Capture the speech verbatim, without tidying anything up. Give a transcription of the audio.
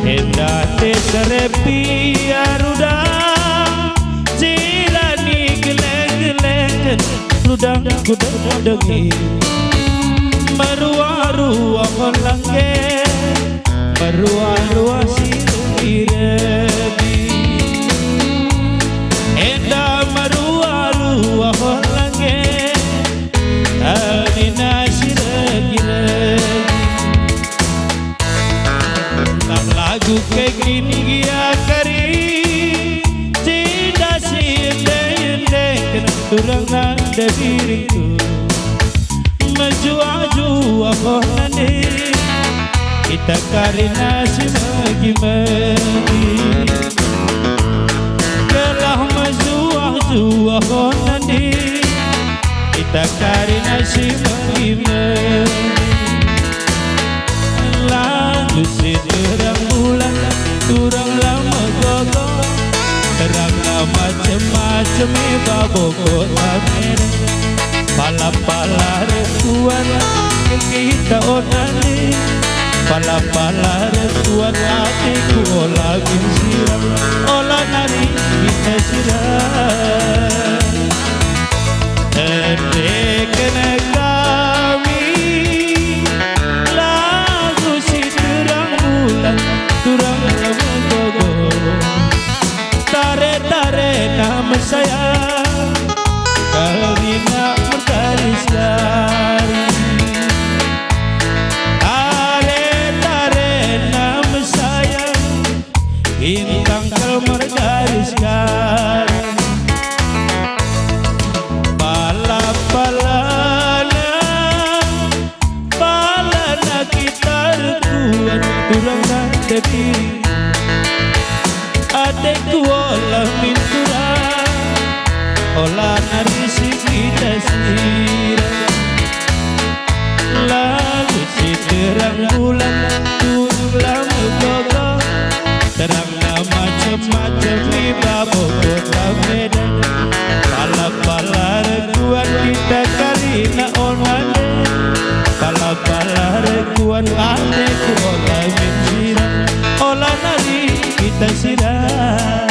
Enda te serepi arudang, cilani geleng-gelengken rudang ku dendengi. Meruah-ruah langge, meruah-ruah si regi-regi. Enda meruah-ruah langge, kerina si regi-regi. Tah lagu ke kin gia kari, cinta si ende-endeken turang nande diringku. Mejuah-juah oh nande, kita kerina si megi-megi. Gelah mejuah-juah oh nande, kita kerina si megi-megi. Lagu si terang bulan, turang la megogo, terangna macem-macem i babo kota Medan. Pala-pala rekuan kita onani, pala-pala rekuan ateku ola min sirang, ola nari kita sirang. Endeken kami lagu si terang bulan, turang megogo. Tare-tarena mesayang, kerina mergaris-garis. Tare-tarena mesayang, bintang kal mergaris-garis. Pala-palana, palana kita rekuan turang nande diri. Ateku ola min turang, ola nari si kita sirang. Lagu si terang bulan, turang la megogo, terangna macem-macem i babo kota Medan. Pala-pala rekuan kita kerina onande, pala-pala rekuan ateku ola min sirang, ola nari kita sirang.